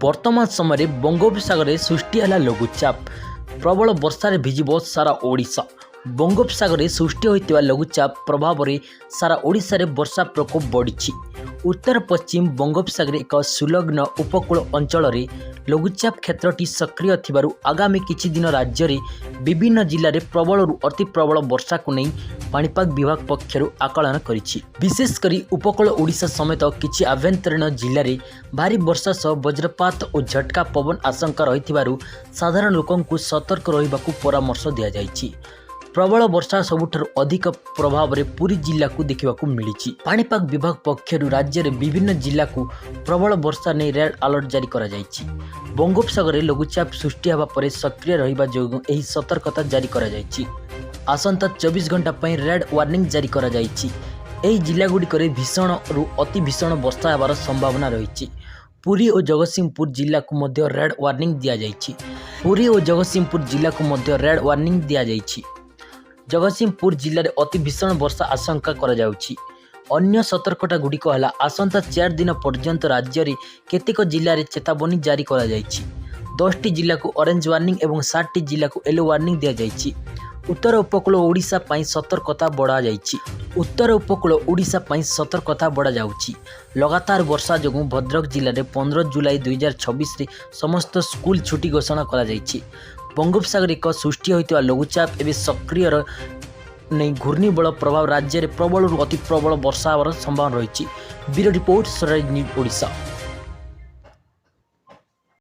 ବର୍ତ୍ତମାନ ସମୟରେ ବଙ୍ଗୋପସାଗରରେ ସୃଷ୍ଟି ହେଲା ଲଘୁଚାପ। ପ୍ରବଳ ବର୍ଷାରେ ଭିଜିବ ସାରା ଓଡ଼ିଶା। ବଙ୍ଗୋପସାଗରରେ ସୃଷ୍ଟି ହୋଇଥିବା ଲଘୁଚାପ ପ୍ରଭାବରେ ସାରା ଓଡ଼ିଶାରେ ବର୍ଷା ପ୍ରକୋପ ବଢ଼ିଛି। ଉତ୍ତର ପଶ୍ଚିମ ବଙ୍ଗୋପସାଗରରେ ଏକ ସଂଲଗ୍ନ ଉପକୂଳ ଅଞ୍ଚଳରେ ଲଘୁଚାପ କ୍ଷେତ୍ରଟି ସକ୍ରିୟ ଥିବାରୁ ଆଗାମୀ କିଛି ଦିନ ରାଜ୍ୟରେ ବିଭିନ୍ନ ଜିଲ୍ଲାରେ ପ୍ରବଳରୁ ଅତି ପ୍ରବଳ ବର୍ଷାକୁ ନେଇ ପାଣିପାଗ ବିଭାଗ ପକ୍ଷରୁ ଆକଳନ କରିଛି। ବିଶେଷ କରି ଉପକୂଳ ଓଡ଼ିଶା ସମେତ କିଛି ଆଭ୍ୟନ୍ତରୀଣ ଜିଲ୍ଲାରେ ଭାରୀ ବର୍ଷା ସହ ବଜ୍ରପାତ ଓ ଝଟକା ପବନ ଆଶଙ୍କା ରହିଥିବାରୁ ସାଧାରଣ ଲୋକଙ୍କୁ ସତର୍କ ରହିବାକୁ ପରାମର୍ଶ ଦିଆଯାଇଛି। ପ୍ରବଳ ବର୍ଷା ସବୁଠାରୁ ଅଧିକ ପ୍ରଭାବରେ ପୁରୀ ଜିଲ୍ଲାକୁ ଦେଖିବାକୁ ମିଳିଛି। ପାଣିପାଗ ବିଭାଗ ପକ୍ଷରୁ ରାଜ୍ୟରେ ବିଭିନ୍ନ ଜିଲ୍ଲାକୁ ପ୍ରବଳ ବର୍ଷା ନେଇ ରେଡ୍ ଆଲର୍ଟ ଜାରି କରାଯାଇଛି। ବଙ୍ଗୋପସାଗରରେ ଲଘୁଚାପ ସୃଷ୍ଟି ହେବା ପରେ ସକ୍ରିୟ ରହିବା ଯୋଗୁଁ ଏହି ସତର୍କତା ଜାରି କରାଯାଇଛି। ଆସନ୍ତା 24 ଘଣ୍ଟା ପାଇଁ ରେଡ୍ ୱାର୍ଣ୍ଣିଂ ଜାରି କରାଯାଇଛି। ଏହି ଜିଲ୍ଲାଗୁଡ଼ିକରେ ଭୀଷଣରୁ ଅତି ଭୀଷଣ ବର୍ଷା ହେବାର ସମ୍ଭାବନା ରହିଛି। ପୁରୀ ଓ ଜଗତସିଂହପୁର ଜିଲ୍ଲାକୁ ମଧ୍ୟ ରେଡ୍ ୱାର୍ଣ୍ଣିଂ ଦିଆଯାଇଛି। ପୁରୀ ଓ ଜଗତସିଂହପୁର ଜିଲ୍ଲାକୁ ମଧ୍ୟ ରେଡ୍ ୱାର୍ଣ୍ଣିଂ ଦିଆଯାଇଛି। ଜଗତସିଂହପୁର ଜିଲ୍ଲାରେ ଅତି ଭୀଷଣ ବର୍ଷା ଆଶଙ୍କା କରାଯାଉଛି। ଅନ୍ୟ ସତର୍କତା ଗୁଡ଼ିକ ହେଲା, ଆସନ୍ତା 4 ଦିନ ପର୍ଯ୍ୟନ୍ତ ରାଜ୍ୟରେ କେତେକ ଜିଲ୍ଲାରେ ଚେତାବନୀ ଜାରି କରାଯାଇଛି। 10ଟି ଜିଲ୍ଲାକୁ ଅରେଞ୍ଜ ୱାର୍ଣ୍ଣିଂ ଏବଂ 7ଟି ଜିଲ୍ଲାକୁ ୟେଲୋ ୱାର୍ଣ୍ଣିଂ ଦିଆଯାଇଛି। ଉତ୍ତର ଉପକୂଳ ଓଡ଼ିଶା ପାଇଁ ସତର୍କତା ବଢ଼ାଯାଇଛି। ଉତ୍ତର ଉପକୂଳ ଓଡ଼ିଶା ପାଇଁ ସତର୍କତା ବଢ଼ାଯାଉଛି। ଲଗାତାର ବର୍ଷା ଯୋଗୁଁ ଭଦ୍ରକ ଜିଲ୍ଲାରେ 15 ଜୁଲାଇ 2026ରେ ସମସ୍ତ ସ୍କୁଲ ଛୁଟି ଘୋଷଣା କରାଯାଇଛି। ବଙ୍ଗୋପସାଗରରେ ଏକ ସୃଷ୍ଟି ହୋଇଥିବା ଲଘୁଚାପ ଏବେ ସକ୍ରିୟର ନେଇ ଘୂର୍ଣ୍ଣିବଳୟ ପ୍ରଭାବ ରାଜ୍ୟରେ ପ୍ରବଳରୁ ଅତି ପ୍ରବଳ ବର୍ଷା ହେବାର ସମ୍ଭାବନା ରହିଛି। ବ୍ୟୁରୋ ରିପୋର୍ଟ, ସରାଇ ନ୍ୟୁଜ୍ ଓଡ଼ିଶା।